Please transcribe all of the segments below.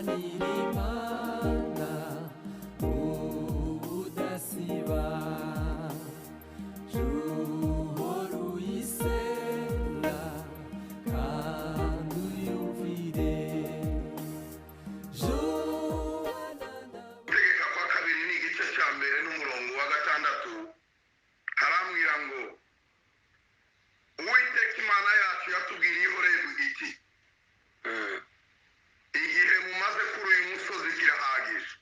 Guharanira Imana ubudasiba, uhora uyisenga kandi uyumvire. Gutegeka kwa Kabiri ni igice cya mbere n'umurongo wa 6, harambwira ngo: "Uwiteka Imana yacu yatubwiriye i Horebu iti: 'Igihe mumaze kuri uyu musozi kirahagije.'"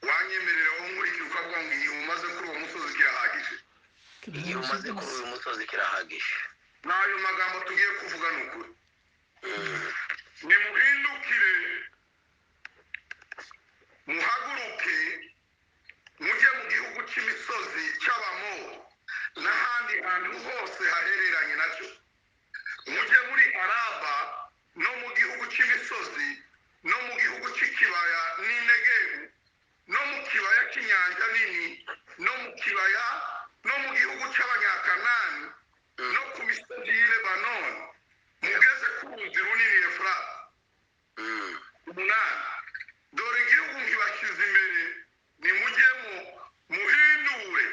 Wanyemerera wowe nkurikira ukavuga ngo: "Igihe umaze kuri uwo musozi kirahagije." Igihe umaze kuri uyu musozi kirahagije. N'ayo magambo tugiye kuvuga ni ukuri. "Nimuhindukire, muhaguruke, mujye mu gihugu cy'imisozi cy'Abamori n'ahandi hantu hose hahereranye nacyo, mujye muri Araba no mu gihugu cy'imisozi no mu gihugu cy'ikibaya n'i Negebu no mu kibaya cy'inyanja nini no mu kibaya no mu gihugu cy'Abanyakanani no ku misozi y'i Lebanoni, mugeze ku ruzi runini Efurata." 8: "Dore igihugu nkibashyize imbere, nimujyemo muhindure."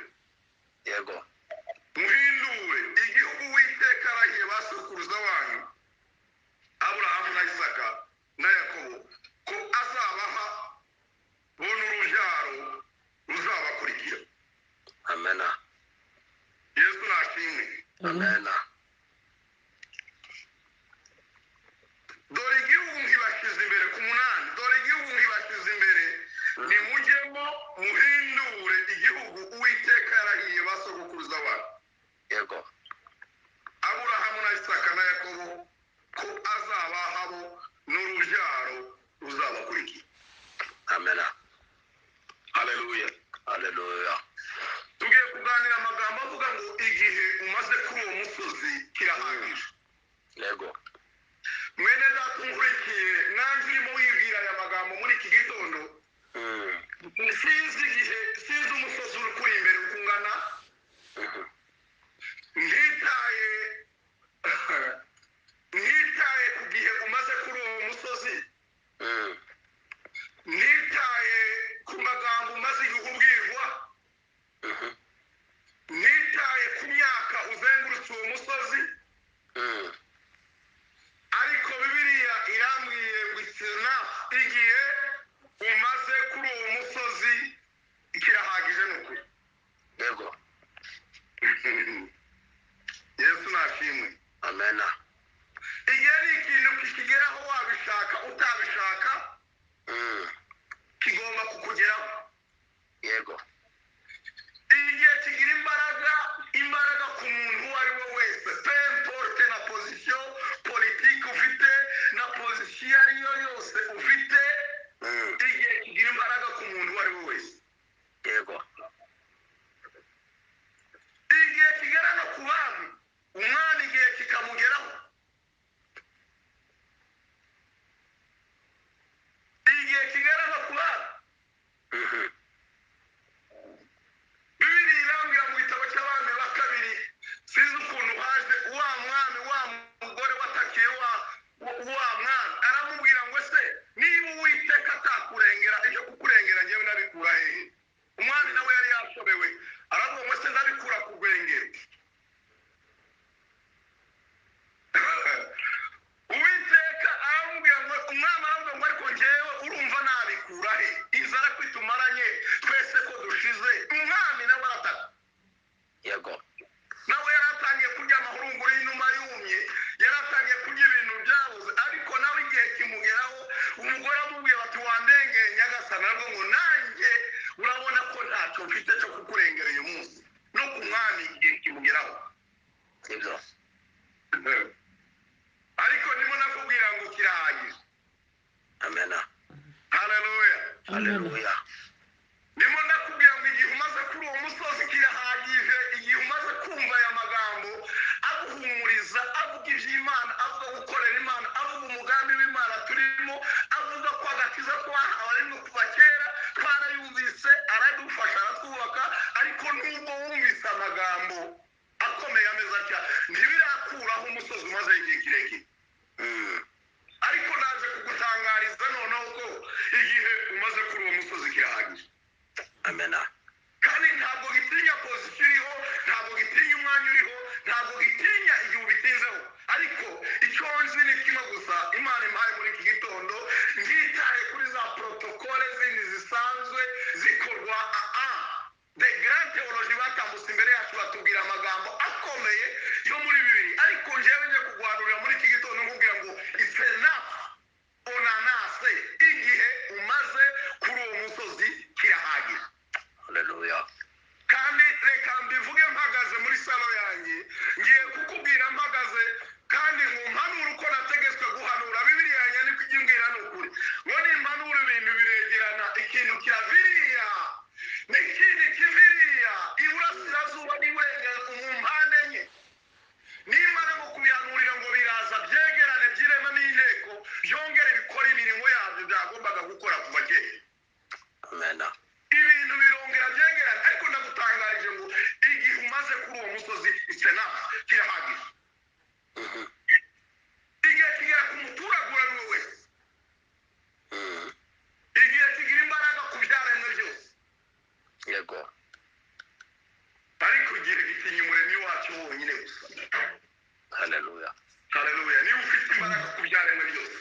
"Muhindure igihugu Uwiteka arahiye ba sokuruza wanyu Aburahamu na Isaka na Yakobo ko azabaha bo n'urubyaro ruzabakurikira." Amena. Yesu nashimwe. Amena. "Dore igihugu nkibashyize imbere", ku 8: "Dore igihugu nkibashyize imbere, nimujyemo muhindure igihugu Uwiteka yarahiye ba sogokuruza banyu Aburahamu na Isaka na Yakobo ko azabaha bo n'urubyaro ruzabakurikira." Amena. Haleluya. Haleluya. Tugiye kuganira amagambo avuga ngo: igihe umaze kuri uwo musozi kirahagije. Mwene data unkurikiye, nanjye urimo wibwira aya magambo muri iki gitondo, sinzi igihe, sinzi umusozi uri kuri imbere uko ungana, ntitaye ku gihe umaze kuri uwo musozi, ntitaye ku magambo umaze igihe ubwirwa, ntitaye ku myaka uzengurutse uwo musozi, ariko Bibiliya irambwiye ngo isina igihe umaze kuri uwo musozi kirahagije, ni ukuri. Yesu nashimwe. Amena. Igihe ni ikintu kikigeraho wabishaka utabishaka, kigomba kukugeraho. Igihe kigira imbaraga, imbaraga ku muntu uwo ari we wese, peu importe na position politique ufite, na position iyo ari yo yose ufite, igihe kigira imbaraga ku muntu uwo ari we wese. Igihe kigera no ku bami, umwami igihe kikamugeraho. Igihe kigera no ku bami. Bibiri irambwira mu gitabo cy'Abami ba Kabiri, sinzi ukuntu haje wa mwami, wa mugore watakiye wa mwami, aramubwira ngo: "Se niba Uwiteka atakurengera, ibyo kukurengera ngewe nabikura hehe?" Umwami nawe yari yashobewe, aravuga ngo: "Se ndabikura ku rwengero?" Uwiteka aramubwira ngo, umwami aravuga ngo: "Ariko ngewe urumva nabikura he? Inzara kwitumaranye twese ko dushize?" Umwami nawe arataka. Nawe yari atangiye kurya amahurunguru y'inuma yumye, yari atangiye kurya ibintu byabuze, ariko nawe igihe kimugeraho. Umugore amubwiye bati: "Wandengeye, nyagasani," aravuga ngo: "Nanjye urabona ko ntacyo mfite cyo kukurengera uyu munsi." No ku mwami igihe kimugeraho. Sibyo. Ariko ndimo nakubwira ngo kirahagije. Amena. Haleluya. Haleluya. Ndimo ndakubwira ngo igihe umaze kuri uwo musozi kirahagije. Igihe umaze kumva aya magambo aguhumuriza, avuga iby'Imana, avuga gukorera Imana, avuga umugambi w'Imana turimo, avuga ko agakiza twahawe arimo kuva kera twarayumvise, aradufasha, aratwubaka, ariko nubwo wumvise amagambo akomeye ameze atya, ntibirakuraho umusozi umazeho igihe kirekire. Ariko umaze kuri uwo musozi kirahagije. Amena. Kandi ntabwo gitinya position uriho, ntabwo gitinya umwanya uriho, ntabwo gitinya igihe ubitinzeho. Ariko icyo nzi ni kimwe gusa Imana impaye muri iki gitondo, ntitaye kuri za protocole zindi zisanzwe zikorwa. The grand theology batambutse imbere yacu, batubwira amagambo akomeye yo muri Bibiri, ariko njyewe nje kuguhanurira muri iki gitondo nkubwira ngo it's enough, onanase, igihe umaze kuri uwo musozi kirahagije. Haleluya. Kandi reka mbivuge mpagaze muri salon yanjye, ngiye kukubwira mpagaze kandi ngo mpanure uko nategetswe guhanura. Bibiriya yanjye niko ijya imbwira, ni ukuri ngo nimpanura ibintu biregerana, ikintu kiraviriya n'ikindi kiviriya iburasirazuba n'iburengerazuba mu mpande enye. Nimara ngo kubihanurira ngo biraza byegerane, byirema n'inteko, byongere bikore imirimo yabyo byagombaga gukora kuva kera. Amena. Ibintu birongera byegerane. Ariko ndagutangarije ngo igihe umaze kuri uwo musozi, it's enough, kirahagije. Igihe kigera ku muturage uwo ari we wese. Igihe kigira imbaraga ku byaremwe byose. Yego. Ariko igihe gitinya Umuremyi wacyo wonyine gusa. Haleluya. Haleluya! Niba ufite imbaraga ku byaremwe byose.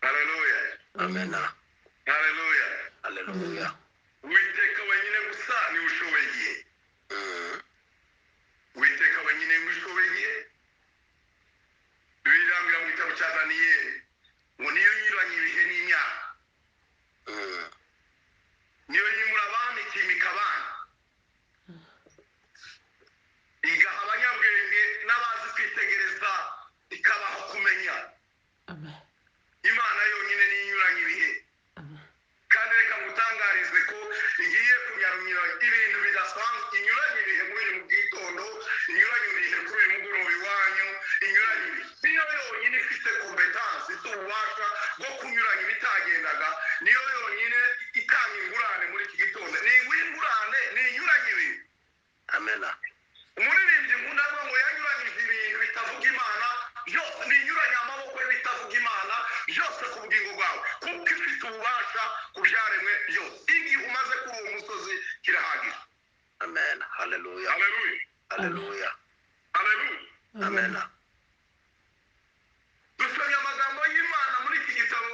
Haleluya! Amena. Haleluya! Haleluya. Uwiteka wenyine gusa niwe ushoboye igihe. Uwiteka wenyine niwe ushoboye igihe. Birambwira mu gitabo cya Daniyeli ngo niyo nyuranye ibihe n'imyaka, niyo yimura abami, ikimika abandi, igaha abanyabwenge n'abazi kwitegereza, ikabaha kumenya. Amen. Imana yonyine niyo inyuranye ibihe. Amen. Kandi reka ngutangarize ko igiye kunyarumira ibintu bidasanzwe, inyuranye ibihe muri mu gitondo, inyuranye ibihe kuri uyu mugoroba iwanyu, inyuranye ibihe. Niyo yonyine ifite compétence, ifite ububasha bwo kunyuranya ibitagendaga. Niyo yonyine itanga ingurane muri iki gitondo, ni iguha ingurane, ni inyuranye ibihe. Amena. Umuririmbyi nkunda avuga ngo yanyuranyije ibintu bitavuga Imana byose, ninyuranye amaboko y'ibitavuga Imana byose ku bugingo bwawe, kuko ifite ububasha ku byaremwe byose. Igihe umaze kuri uwo musozi kirahagije. Amen. Haleluya. Haleluya! Haleluya. Haleluya! Amena. Dusomye amagambo y'Imana muri iki gitabo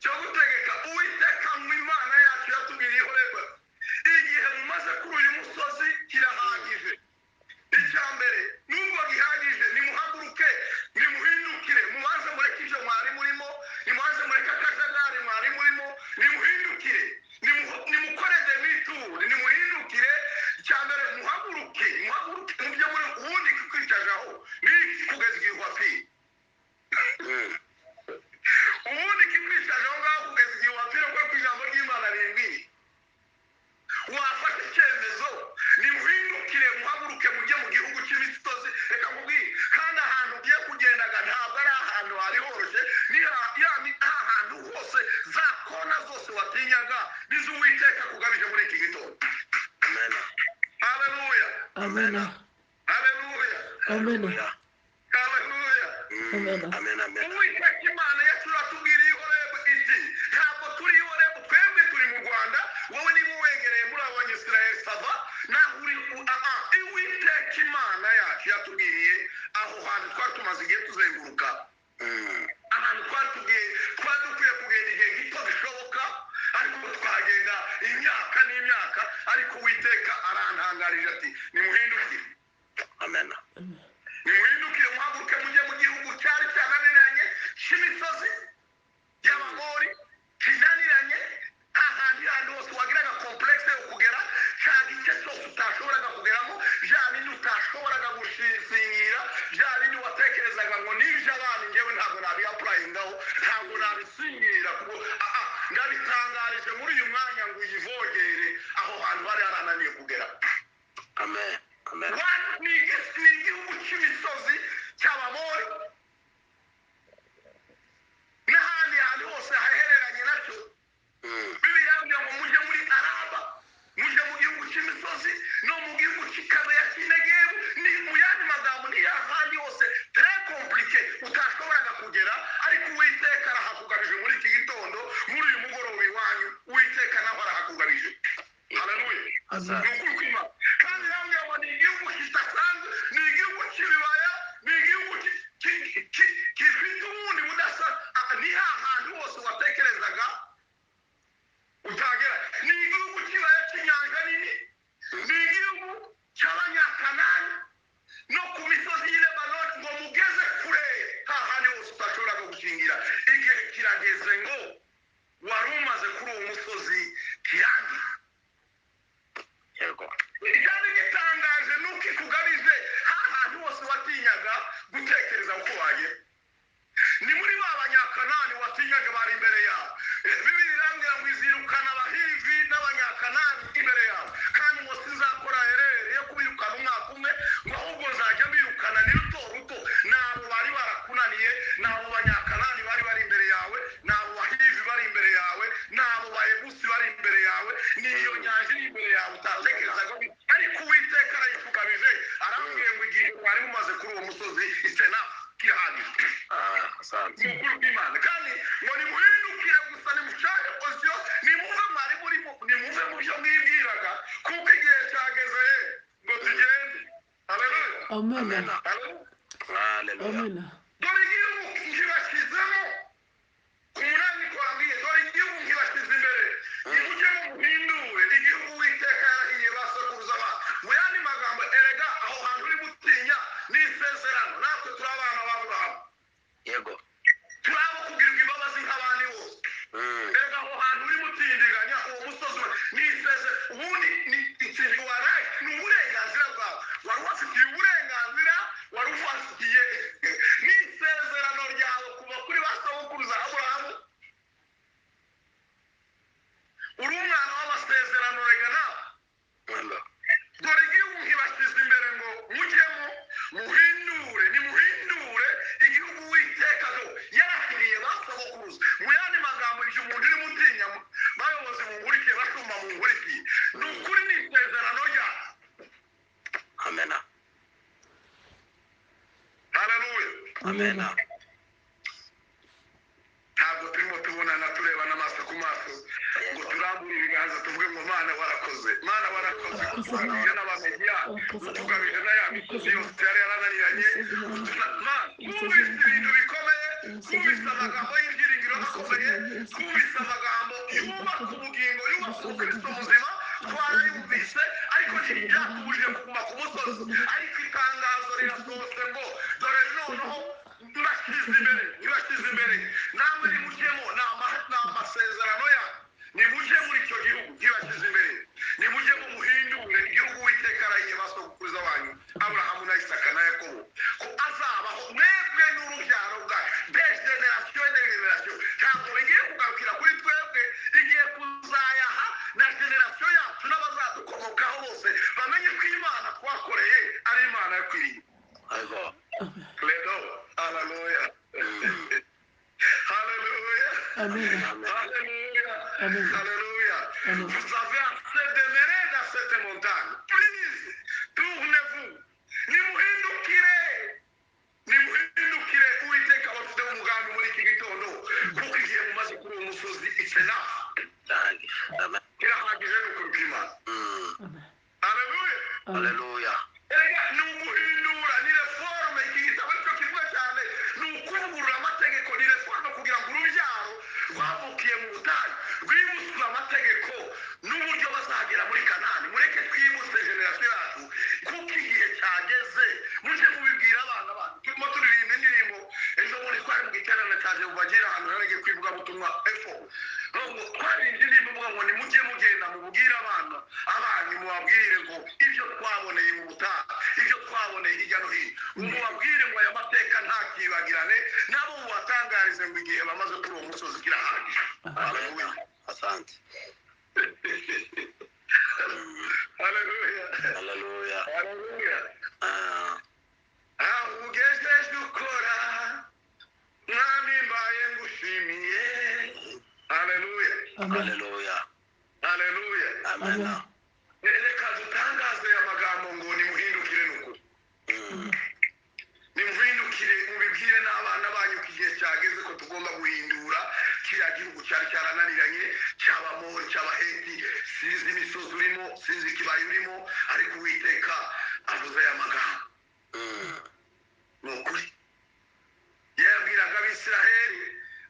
cyo Gutegeka. Uwiteka ngo Imana yacu yatubwiriye Horeba, igihe mumaze kuri uyu musozi kirahagije. Icya mbere, nubwo gihagije, nimuhaguruke, nimuhindukire, mubanze mureke ibyo mwari murimo, nimubanze mureke akajagari mwari murimo, nimuhindukire, nimukore demi-tour, nimuhindukire. Icya mbere, muhaguruke, muhaguruke mu byo muri. Ubundi kikwicajaho ni iki kugeza igihe wapfiye? Ubundi kikwicaje aho ngaho kugeza igihe wapfira, kuko ijambo ry'Imana rimbwiye wafata icyemezo, nimuhindukire, muhaguruke, mujye mu gihugu cy'imisozi. Reka nkubwire kandi, ahantu ugiye kugendaga ntabwo ari ahantu hari horoshye. Ni ahantu hose, za kona zose watinyaga, nizo Uwiteka akugabije muri iki gitondo. Amena. Haleluya! Amen. Haleluya! Amen. Haleluya. Haleluya! Amen. Amen. Amen. Uwiteka Imana yacu iratubwiriye i Horebu iti ntabwo turi i Horebu, twebwe turi mu Rwanda. Wowe niba uwegereye muri abo Banyisirayeli, ça va, naho uri aha, Uwiteka Imana yacu yatubwiriye aho hantu twari tumaze igihe tuzenguruka, ahantu twari tugiye, twari dukwiye kugenda igihe gito gishoboka, ariko twagenda imyaka n'imyaka. Ariko Uwiteka arantangarije ati nimuhindukire. Amen. Nimuhindukire, muhaguruke, mujye mu gihugu cyari cyananiranye cy'imisozi y'Abamori, kinaniranye, hahandi hantu hose wagiraga complexe yo kugera, cya gice cyose utashoboraga kugeramo, bya bindi utashoboraga gusinyira, bya bindi watekerezaga ngo n'iby'abandi, njyewe ntabwo nabiapplyingaho, ntabwo nabisinyira, kuko aha ndabitangarije muri uyu mwanya ngo uyivogere aho hantu hari harananiye kugera. Amen. Amen. Ni igihugu cy'imisozi cy'Abamori n'ahandi hantu hose hahereranye nacyo. Bibiliya iravuga ngo mujye muri Araba, mujye mu gihugu cy'imisozi no mu gihugu cy'ikabeya cy'inegebu. Ni mu yandi magambo, ni hahandi hose très compliqué utashoboraga kugera, ariko Uwiteka arahakugabije. Ushobora gutekereza uko wagera. Ni muri ba Banyakanani watinyaga bari imbere yawe. Bibiri irambwira ngo izirukana Abahivi n'Abanyakanani imbere yawe, kandi ngo sinzakora erreur yo kubirukana umwaka umwe, ngo ahubwo nzajya mbirukana ni ruto ruto. Nabo bari barakunaniye, nabo Banyakanani bari bari imbere yawe, nabo Bahivi bari imbere yawe, nabo Bayebusi bari imbere yawe, n'iyo nyanja iri imbere yawe utatekerezaga, ariko Uwiteka arayikugabije. Arambwiye ngo igihe mwari mumaze kuri uwo musozi, it's enough, kirahagije. Ah, asante. Ni ukuri kw'Imana. Kandi ngo nimuhindukire gusa, nimushake position, nimuve mwari murimo, nimuve mu byo mwibwiraga, kuko igihe cyageze ngo tugende. Haleluya. Amen. Amen. Haleluya. Hallelujah. Amen. Dore igihugu nkibashyizemo ku munani kwambwiye, dore igihugu nkibashyize imbere, nimujye muhindure igihugu Uwiteka yarahiye ba sekuruza ba. Mu yandi magambo, erega aho hantu uri gutinya ni isezerano. Natwe turi abana b'Aburahamu. Yego. Turi abo kugirirwa imbabazi nk'abandi bose. Erega aho hantu uri mutindiganya, uwo musozi ni isezerano. Ubundi ni ikintu waraye, ni uburenganzira bwawe wari ubafitiye, uburenganzira wari ubafitiye ni isezerano ryawe kuva kuri ba sogokuruza Aburahamu. Uri umwana w'amasezerano rega nawe. Amen. Dore igihugu nkibashyize imbere ngo mujyemo muhindure, nimuhindure igihugu Uwiteka do yarahiriye ba sogokuruza. Mu yandi magambo, ibyo umuntu urimo utinya, bayobozi munkurikiye, bashumba munkurikiye, ni ukuri ni isezerano ryacu. Amen. Haleluya. Amen. Ntabwo turimo tubonana, turebana amaso ku maso, ngo turambure ibiganza tuvuge ngo Mana warakoze, Mana warakoze, utugabije n'Abamediya, utugabije na ya misozi yose yari yarananiranye. Mana, twumvise ibintu bikomeye, twumvise amagambo y'ibyiringiro akomeye, twumvise amagambo yubaka ubugingo, yubaka umukristo muzima, twarayumvise, ariko ntibyatubujije kuguma ku musozi. Ariko itangazo rirasohotse ngo dore noneho mbashyize imbere, ntibashyize imbere, namwe nimujyemo. Ni amasezerano ya nimujye muri icyo gihugu ntibashyize imbere, nimujyemo muhindure igihugu Uwiteka arahiye ba sogokuruza wanyu Aburahamu na Isaka na Yakobo ko azabaho mwebwe n'urubyaro bwayo, de génération de génération. Ntabwo bigiye kugarukira kuri twebwe, igiye kuzayaha na génération yacu n'abazadukomokaho bose, bamenye ko Imana twakoreye ari Imana yakwiriye. Yego. Rero haleluya, haleluya. Amen. Amen. Alléluia. Amen. Alléluia. Amen. Vous avez assez demeuré dans cette montagne. Please, tournez-vous. Nimuhindukire. Nimuhindukire. Uwiteka abafite umugambi muri iki gitondo. Kuko igihe mumaze kuri uwo musozi, it's enough. Ndahagije. Amen. Kirahagije, ni ukuri kw'Imana. Amen. Alléluia. Amen. Hallelujah. Erega ni uguhindura, ni réforme. Iki gitabo aricyo kivuga cyane, ni ukuvugurura amategeko, ni réforme kugira ngo urubyaro rwavukiye mu butayu rwibutswe amategeko n'uburyo bazagera muri Kanani. Mureke twibutse génération yacu, kuko igihe cyageze. Mujye mubibwira abana banyu. Turimo turirimba indirimbo, ejo bundi twari mu giterane cya Jehovah, ahantu yaragiye kwivugabutumwa efo, ngo twaririmbye indirimbo ivuga ngo nimujye mugenda mubwire abana abanyu, mubabwire ngo ibyo twaboneye mu butayu, ibyo twaboneye hirya no hino, mubabwire ngo aya mateka ntakibagirane, nabo mubatangarize ngo igihe bamaze kuri uwo musozi kirahagije. Amen. Asante. Haleluya. Hallelujah. Haleluya. Ah, Aho ugejeje ukora, Mwami, mbaye ngushimiye. Haleluya. Amen. Hallelujah. Haleluya. Amen. Amen. Reka dutangaze aya magambo ngo nimuhindukire nukuri. Nimuhindukire, mubibwire n'abana banyu ko igihe cyageze ko tugomba guhindura kiriya gihugu cyari cyarananiranye cy'Abamori, cy'Abaheti. Sinzi imisozi urimo, sinzi ikibaya urimo, ariko Uwiteka avuze aya magambo. Ni ukuri, yabwiraga Abisiraheli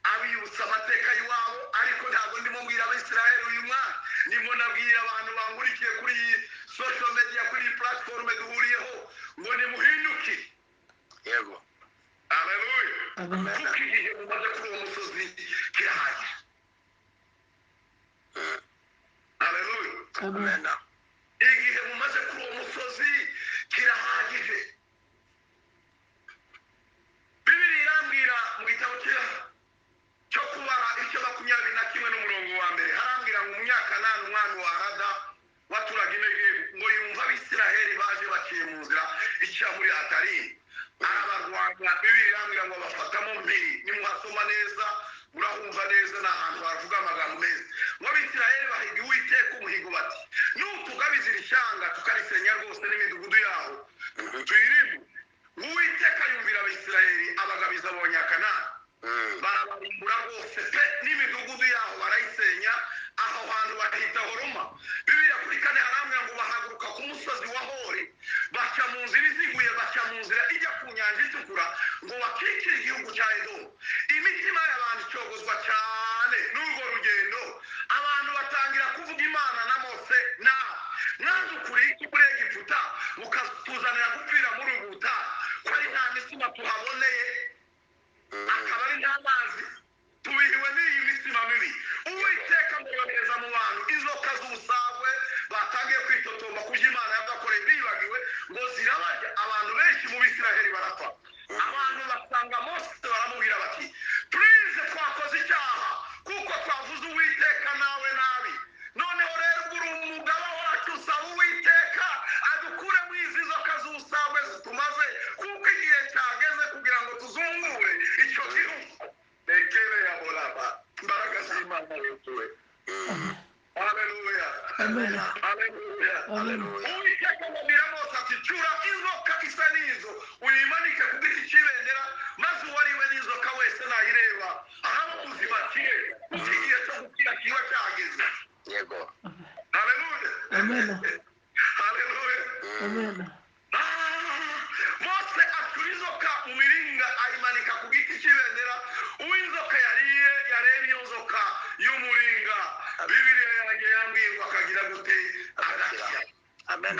abibutsa amateka y'iwabo, ariko ntabwo ndimo mbwira Abisiraheli uyu mwaka, ndimo ndabwira abantu bangurikiye kuri iyi social media, kuri iyi platform duhuriyeho, ngo nimuhindukire. Yego. Haleluya. Amen. Kuko igihe mumaze kuri uwo musozi kirahagije. Haleluya. Amen. Amen. Igihe mumaze kuri uwo musozi kirahagije. Barabagwanya. Bibiliya irambwira ngo bafatamo mpiri. Nimuhasoma neza murahumva neza, ni ahantu bavuga amagambo meza. Ngo Abisirayeli bahiga Uwiteka umuhigo bati: "Nutugabiza iri shyanga tukarisenya rwose n'imidugudu yaho tuyirimbure." Uwiteka yumvira Abisirayeli, abagabiza Abanyakanani, barabarimbura rwose pe, n'imidugudu yaho barayisenya. Aho hantu bahita Horoma. Bibiliya kuri 4 harambwira ngo bahaguruka ku musozi wa Hori, baca mu nzira iziguye, baca mu nzira ijya ku Nyanja Itukura, ngo bakikire igihugu cya Edomu. Imitima y'abantu icogozwa cyane n'urwo rugendo. Abantu batangira kuvuga Imana na Mose nabi: "Mwadukuriye iki muri Egiputa, mukatuzanira gupfira muri ubu butayu, ko ari nta mitsima tuhaboneye, akaba ari nta mazi? Tubihiwe n'iyi mitsima mibi." Uwiteka muyohereza mu bantu inzoka z'ubusagwe. Batangiye kwitotomba ku byo Imana yabakoreye, bibagiwe, ngo zirabarya. Abantu benshi mu Bisiraheli barapfa. Abantu basanga Mose, baramubwira bati: "Please, twakoze icyaha kuko twavuze Uwiteka nawe nabi. Noneho rero ubwo uri umugaba wacu, usaba Uwiteka adukure mu izi nzoka z'ubusagwe zitumaze, kuko igihe cyageze kugira ngo tuzungure icyo gihugu." Rekere ya bolaba, imbaraga z'Imana yuzuye. Haleluya! Amen. Haleluya! Amen. Uwiteka abwira Mose ati: "Cura inzoka isa n'izo, uyimanike ku giti cy'ibendera, maze uwariwe n'inzoka wese nayireba ahaba ubuzima akire, kuko igihe cyo gukira kiba cyageze." Yego. Haleluya! Amen. Haleluya! Amen. Ah, Mose acura inzoka mu miringa, ayimanika ku giti cy'ibendera. Uw'inzoka yariye, yareba iyo nzoka y'umuringa, Bibiliya yanjye yambwiye ngo akagira gute? Agakira. Amen.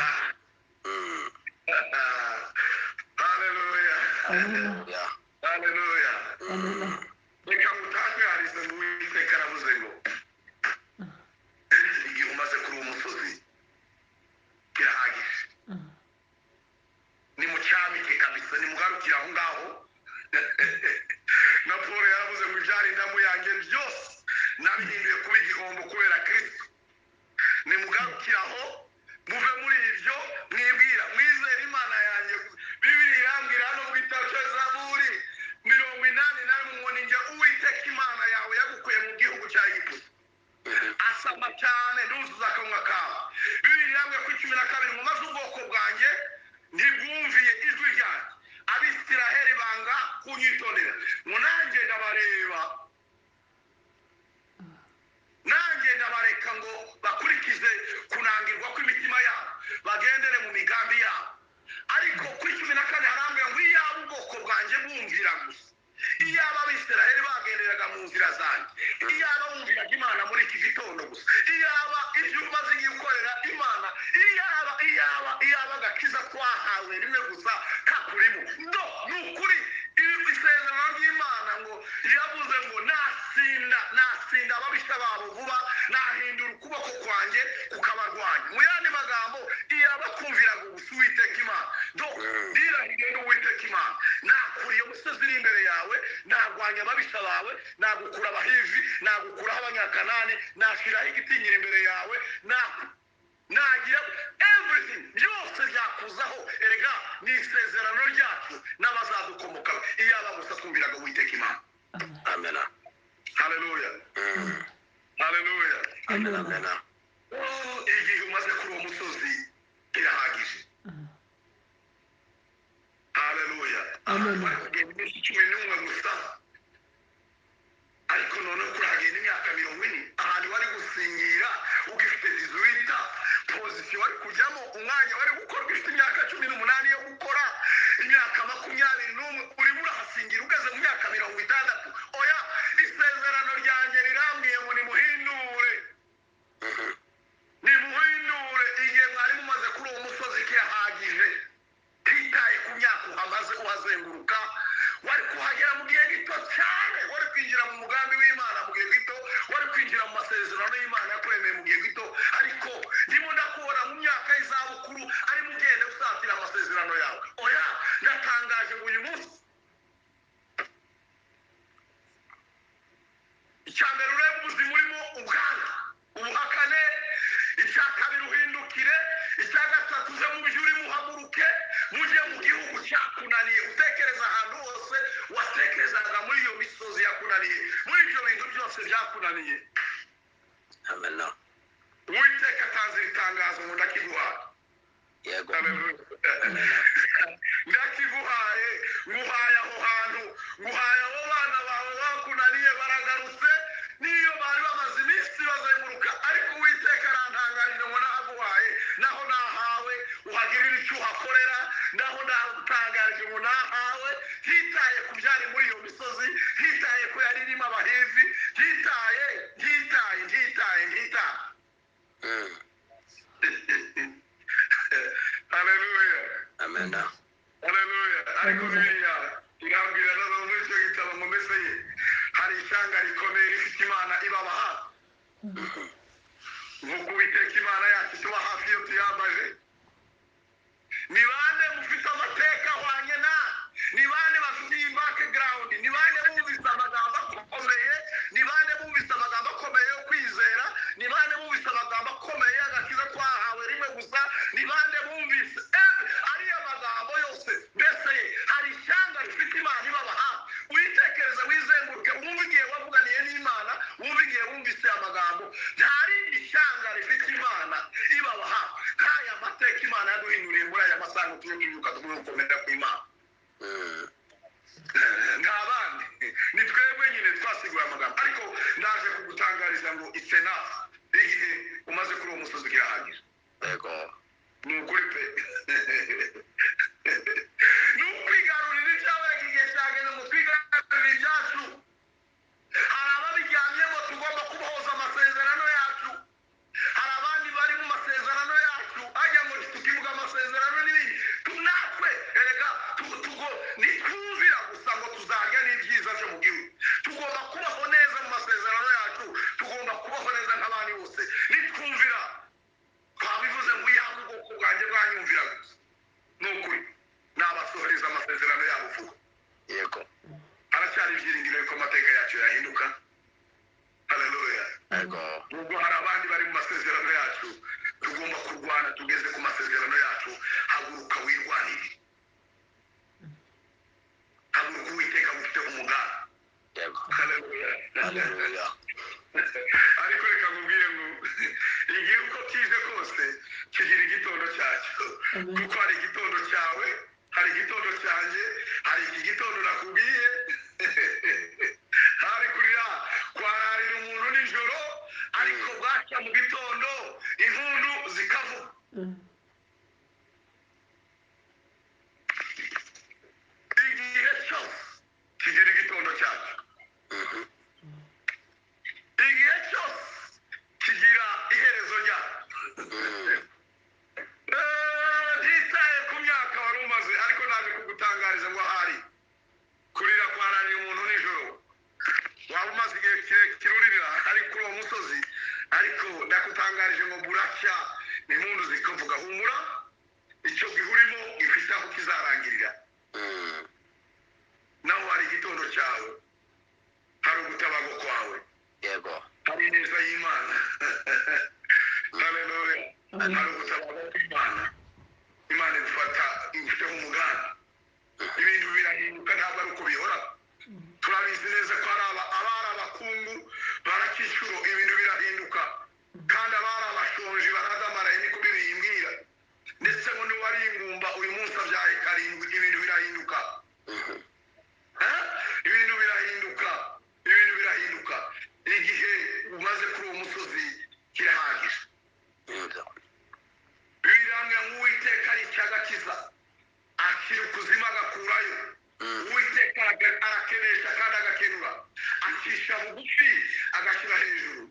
Haleluya! Amen. Yeah. Haleluya! Amen. Reka ngutangarize ngo Uwiteka aravuze ngo igihe umaze kuri uwo musozi kirahagije. Nimucyamike kabisa, nimugarukire aho ngaho. Na Paul yaravuze ngo ibyari indamu yanjye byose nabihinduye kuba igihombo kubera Kristo. Nimugarukire aho, muve muri ibyo mwibwira, mwizere Imana yanjye. Bibiliya irambwira hano mu gitabo cya Zaburi 81 ngo: "Ni njye Uwiteka Imana yawe yagukuye mu gihugu cya Egiputa." Asama cyane, ntuzuza akanwa kawe. Bibiliya irambwira kuri 12 ngo: "Maze ubwoko bwanjye ntibwumviye ijwi ryanjye, Abisiraheli banga kunyitondera, ngo nanjye ndabareba, nanjye ndabareka ngo bakurikize kunangirwa kw'imitima yabo, bagendere mu migambi yabo." Ariko kuri 14 harambwira ngo: "Iyaba ubwoko bwanjye bwumvira gusa, iyaba Abisiraheli bagenderaga mu nzira zanjye." Iyaba bumviraga Imana muri iki gitondo gusa, iyaba ibyo umaze igihe ukorera Imana, iyaba, iyaba, iyaba agakiza twahawe rimwe gusa kakurimo. Do ni ukuri, ibi isezerano ry'Imana ngo riravuze ngo: "Nasinda, nasinda ababisha babo vuba, nahindura ukuboko kwanjye kukabarwanya." Mu yandi magambo, iyaba kumviraga gusa Uwiteka Imana. Do ndirahiriye n'Uwiteka Imana, nakura iyo musozi iri imbere yawe, narwanya ababisha bawe, nagukura Abahivi, nagukuraho Abanyakanani, nashyiraho igitinyiro imbere yawe, nagira everything, byose byakuzaho. Erega ni isezerano ryacu n'abazadukomokaho, iyaba gusa twumviraga Uwiteka Imana. Amen. Haleluya! Haleluya! Amen. Amen. Oh, igihe umaze kuri uwo musozi kirahagije. Haleluya! Amen. Bari kugenda iminsi 11 gusa, ariko noneho kurahagenda imyaka 40. Ahantu wari gusingira ugifite 18, position wari kujyamo, umwanya wari gukorwa ufite imyaka 18 yo gukora, imyaka 21, urimo urahasingira ugeze mu myaka 60. Oya, isezerano ryanjye rirambwiye ngo nimuhindure, nimuhindure. Igihe mwari mumaze kuri uwo musozi kirahagije. Titaye ku myaka uhamaze uhazenguruka, wari kuhagera mu gihe gito cyane, wari kwinjira mu mugambi w'Imana mu gihe gito, wari kwinjira mu masezerano y'Imana yakuremeye mu gihe gito. Ariko ndimo ndakubona mu myaka y'izabukuru arimo ugenda usatira amasezerano yawe. Oya, ndatangaje ngo uyu munsi, icya mbere, urebe ubuzima urimo ubwandu ubuhakane. Icya kabiri, uhindukire. Icya gatatu, uze mu byo urimo, uhaguruke mujye mu gihugu cyakunaniye. Utekereza ahantu hose. byarakunaniye, muri ibyo bintu byose byakunaniye. Amena. Uwiteka atanze iri tangazo ngo ndakiguhaye. Yego. Haleluya. Ndakiguhaye, nguhaye aho hantu, nguhaye abo bana bawe bakunaniye baragarutse, niyo bari bamaze iminsi bazenguruka, ariko Uwiteka arantangarije ngo nahaguhaye, naho nahawe uhagirira icyo uhakorera, naho natangarije ngo nahawe, hitaye ku byari muri iyo misozi, hitaye ko yari irimo Abahivi, hitaye hitaye hitaye hitaye. Haleluya. Amena. Haleluya. Ariko Bibiliya irambwira noneho muri icyo gitabo ngo mbese ye hari ishyanga rikomeye rifite Imana ibaba hafi nk'uko Uwiteka Imana yacu tuba hafi iyo tuyambaje. Ni bande mufite amateka ahwanye na? Ni bande bafite iyi background? Ni bande bumvise amagambo akomeye? Ni bande bumvise amagambo akomeye yo kwizera? Ni bande bumvise amagambo akomeye y'agakiza twahawe rimwe gusa? Ni bande bumvise ariya magambo yose? Mbese hari ishyanga rifite Imana ibaba hafi. Witekereze, wizenguruke, wumve igihe wavuganiye n'Imana, wumve igihe wumvise aya magambo. Nta rindi shyanga rifite Imana ibaba hafi nk'aya mateka Imana yaduhinduriye muri aya masaha ngo tujye tubyuka tugomba gukomera ku Imana. Nta bandi, ni twebwe nyine twasiguye amagambo. Ariko ndaje kugutangariza ngo it's enough, igihe umaze kuri uwo musozi kirahagije. Yego. Ni ukuri pe, ni ukwigarurira ibyawe. Igihe cyageze ngo twigarurire ibyacu. Hari ababiryamyemo, tugomba kubohoza amasezerano yacu. Hari abandi bari mu masezerano yacu, ajya ngo tukivuga amasezerano n'ibindi. Natwe erega nitwumvira gusa ngo tuzarya n'ibyiza byo mu gihugu. Tugomba kubaho neza mu masezerano yacu, tugomba kubaho neza nk'abandi bose nitwumvira. Twabivuze ngo yaba ubwoko bwanjye bwanyumvira gusa, ni ukuri nabasohoreza amasezerano yabo vuba. Yego. Haracyari ibyiringiro yuko amateka yacu yahinduka. Haleluya. Yego. Nubwo hari abandi bari mu masezerano yacu, tugomba kurwana tugeze ku masezerano yacu. Haguruka wirwanire, haguruka, Uwiteka gufite umugambi. Yego. Haleluya. Haleluya. Ariko reka nkubwire ngo igihe uko kije kose kigira igitondo cyacyo. Amen. Kuko hari igitondo cyawe, hari igitondo cyanjye, hari iki gitondo nakubwiye. Hari kurira kwararira umuntu nijoro, ariko bwacya mu gitondo impundu zikavuga. Igihe cyose kigira igitondo cyacyo. Igihe cyose kigira iherezo ryacyo. Ntitaye ku myaka wari umaze, ariko naje kugutangariza ngo ahari kurira kwarariye umuntu nijoro, waba umaze igihe kirekire uririra ari kuri uwo musozi, ariko ndagutangarije ngo buracya impundu zikavuga. Humura, icyo gihe urimo gifite aho kizarangirira. Naho hari igitondo cyawe, hari ugutabarwa kwawe. Yego. Hari ineza y'Imana. Haleluya. Amen. Hari ugutabarwa kw'Imana. Imana igufata, igufiteho umugambi. Ibintu birahinduka, ntabwo ari uko bihora. Turabizi neza ko hari abari abakungu barakicuro, ibintu birahinduka, kandi abari abashonji baradamaraye, niko bibimbwira. Ndetse ngo n'uwari ingumba uyu munsi abyaye karindwi. Ibintu birahinduka. Eh? Ibintu birahinduka, ibintu birahinduka. Igihe umaze kuri uwo musozi kirahagije. Yego. Bibiliya ngo Uwiteka ari icyagakiza, akira ukuzimu agakurayo. Uwiteka arakenesha kandi agakenura, acisha bugufi agashyira hejuru.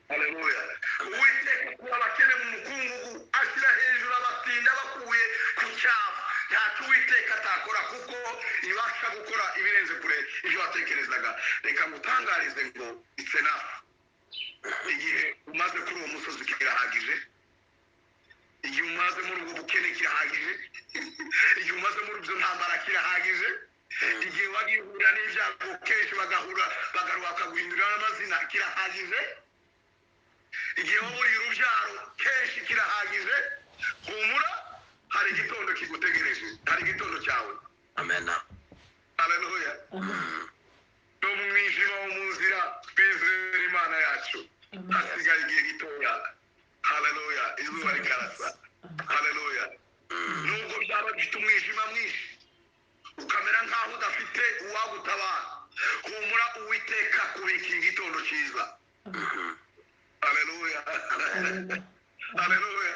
Haleluya. Uwiteka akura abakene mu mukungugu, ashyira hejuru abatinda bakuye ku cyavu. Ntacyo Uwiteka atakora, kuko ibasha gukora ibirenze kure ibyo watekerezaga. Reka ngutangarize ngo it's enough, igihe umaze kuri uwo musozi kirahagije, igihe umaze muri ubwo bukene kirahagije, igihe umaze muri ibyo ntambara kirahagije, igihe wagiye uhura n'ibyago kenshi, bagahura bagaruka bakaguhindurira n'amazina kirahagije, igihe waburiye urubyaro kenshi kirahagije. Humura, hari igitondo kigutegereje, hari igitondo cyawe. Amena. Haleluya. No mu mwijima wo mu nzira, twizere Imana yacu. Hasigaye igihe gitoya, haleluya, izuba rikarasa. Haleluya. Nubwo byaba bifite umwijima mwinshi, ukamera nk'aho udafite uwagutabara, humura, Uwiteka kubika igitondo cyiza. Haleluya, haleluya.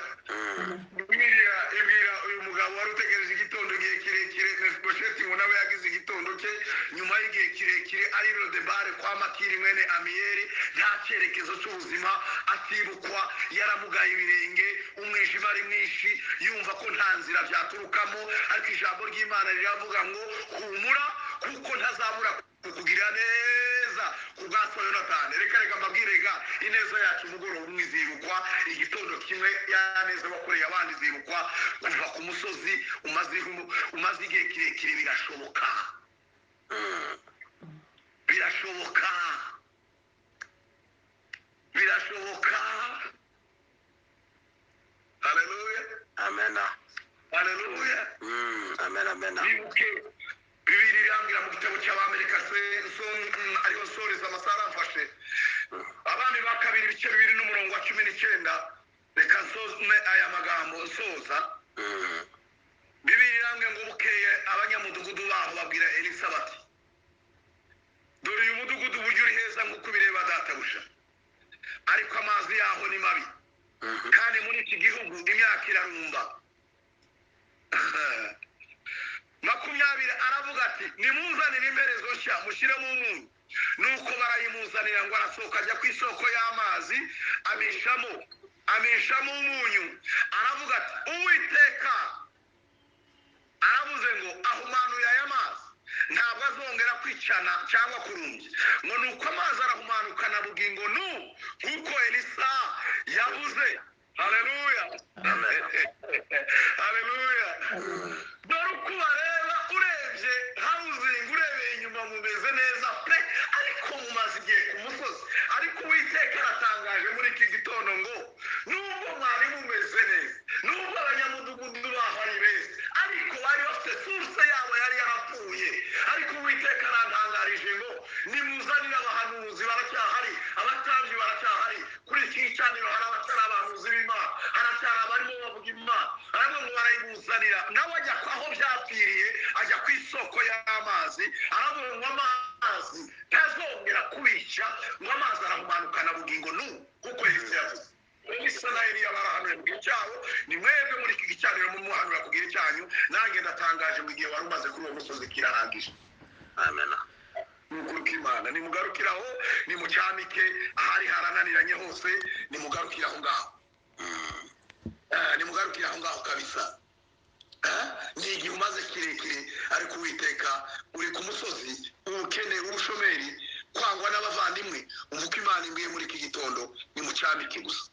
Bibiliya ibwira uyu mugabo wari utegereje igitondo igihe kirekire, Mefibosheti, ngo nawe yagize igitondo cye nyuma y'igihe kirekire ari Lodebari kwa Makiri mwene Amiyeli, nta cyerekezo cy'ubuzima, atibukwa, yaramugaye ibirenge, umwijima ari mwinshi, yumva ko nta nzira byaturukamo. Ariko ijambo ry'Imana riravuga ngo: "Humura, kuko ntazabura kukugirira neza ku bwa so Yonatani." Reka, reka mbabwire ga, ineza yacu umugoroba umwe izibukwa, igitondo kimwe ya neza wakoreye abandi izibukwa. Kuva ku musozi umaze igihe kirekire, birashoboka, birashoboka, birashoboka. Haleluya. Amena. Haleluya. Amen, amen. Bibuke, Bibiri irambwira mu gitabo cy'Abamerika se ariho nsoreza, amasaha aramfashe. Abami ba Kabiri, ibice 2 n'umurongo wa 19. Reka nsome aya magambo nsoza. Bibiri irambwira ngo: "Bukeye abanyamudugudu baho babwira Elisa bati: 'Dore uyu mudugudu uburyo uri heza nk'uko ubireba, databuja, ariko amazi yaho ni mabi, kandi muri iki gihugu imyaka irarumba.'" 20, aravuga ati: "Nimuzanire imperezo nshya, mushyiremo umunyu." Nuko barayimuzanira. Ngo arasohoka ajya ku isoko y'amazi, amishamo umunyu. Aravuga ati: "Uwiteka aravuze ngo ahumanuye aya mazi, ntabwo azongera kwicana cyangwa kurumbya." Ngo nuko amazi arahumanuka na bugingo n'ubu, nk'uko Elisa yavuze. Haleluya, haleluya. Dore uko ubareba, urebye housing, urebeye inyuma mumeze neza pe, ariko mumaze igihe ku musozi. Ariko Uwiteka aratangaje muri iki gitondo ngo nubwo mwari mumeze neza, nubwo abanyamudugudu baho ari beza, ariko bari bafite source yabo yari yarapfuye. Ariko Uwiteka arantangarije ngo nimuzanire abahanuzi, baracyahari, abatambyi baracyahari. Kuri iki gicaniro hari abatari abahanuzi b'Imana, haracyari abarimo bavuga Imana. Aravuga ngo barayimuzanira, nawe ajya aho byapfiriye, ajya ku isoko y'amazi, aravuga ngo amazi ntazongera kubica. Ngo amazi arahumanukana bugingo n'ubu, kuko Yesu yavuze. Elisa na Eliya barahanuye mu gihe cyabo. Ni mwebwe muri iki gicaniro mumuhanura ku gihe cyanyu. Nanjye ndatangaje mu gihe wari umaze kuri uwo musozi kirahagije. Amen. Ni ukuri kw'Imana, nimugarukire aho, nimucyamike ahari harananiranye hose, nimugarukire aho ngaho. Nimugarukire aho ngaho kabisa. Ni igihe umaze kirekire, ariko Uwiteka, uri ku musozi, ubukene, ubushomeri, kwangwa n'abavandimwe, umva uko Imana imbwiye muri iki gitondo: nimucyamike gusa.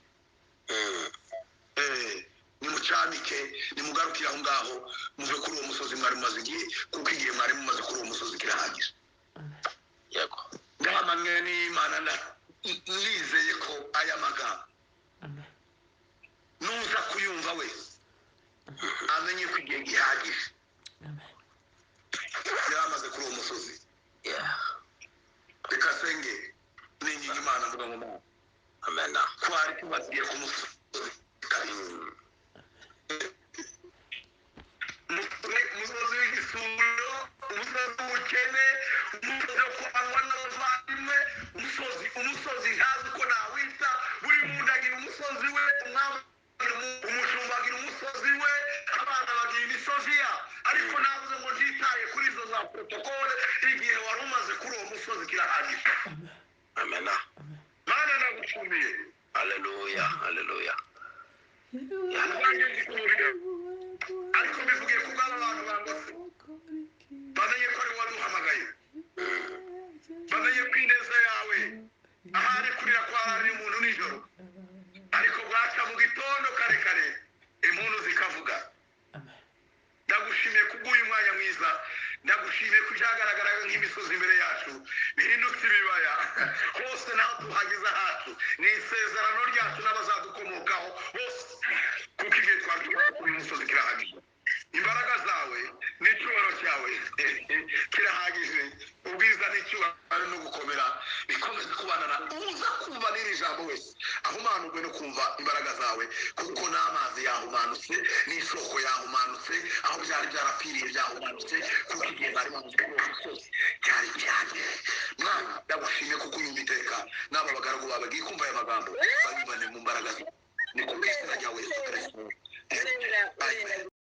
Nimucyamike, nimugarukire aho ngaho, muve kuri uwo musozi mwari mumaze igihe, kuko igihe mwari mumaze kuri uwo musozi kirahagije. Yego. Ndahamanywe n'Imana, nizeye ko aya magambo nuza kuyumva wese amenye ko igihe gihagije yari amaze kuri uwo musozi. Reka senge ninginga Imana, mvuga ngo: Mana, Amen. twari tumaze igihe ku musozi kabisa, umusozi w'igisuro, umusozi w'ubukene, umusozi wo kwangwa n'abavandimwe, umusozi ntazi uko nawita. Buri muntu agira umusozi we, umwami agira umushumba agira umusozi we, abana bagira imisozi yabo. Ariko navuze ngo ntitaye kuri izo za protocole, igihe wari umaze kuri uwo musozi kirahagije. Amen. Mana, ndagushimiye. Haleluya, haleluya. Ubwanjye nzikurire, ariko mbivugiye ku bw'aba bantu bangose, bamenye ko ari wowe waduhamagaye, bamenye ko ineza yawe ahari kurira kwa hari umuntu nijoro, ariko bwaca mu gitondo kare kare impundu zikavuga. Ndagushimiye kubw'uyu mwanya mwiza. Ndagushimiye ko ibyagaragaraga nk'imisozi imbere yacu bihindutse ibibaya hose. Naho tuhageze hacu ni isezerano ryacu n'abazadukomokaho bose, kuko igihe twari tumaze kuri uyu musozi kirahagije. Imbaraga zawe n'icyubahiro cyawe kirahagije. Ubwiza n'icyubahiro no gukomera bikomeze kubana na uza kumva n'iri jambo wese, ahumanurwe no kumva imbaraga zawe, kuko n'amazi yahumanutse, n'isoko yahumanutse, aho byari byarapfiriye byahumanutse, kuko igihe bari bamaze kuri uwo musozi cyari cyageze. Mwana, ndagushimye kuko unyumva iteka. N'aba bagaragu bawe bagiye kumva aya magambo, bayumvane mu mbaraga zawe. Ni ku izina ryawe Yesu Kirisito. Amen.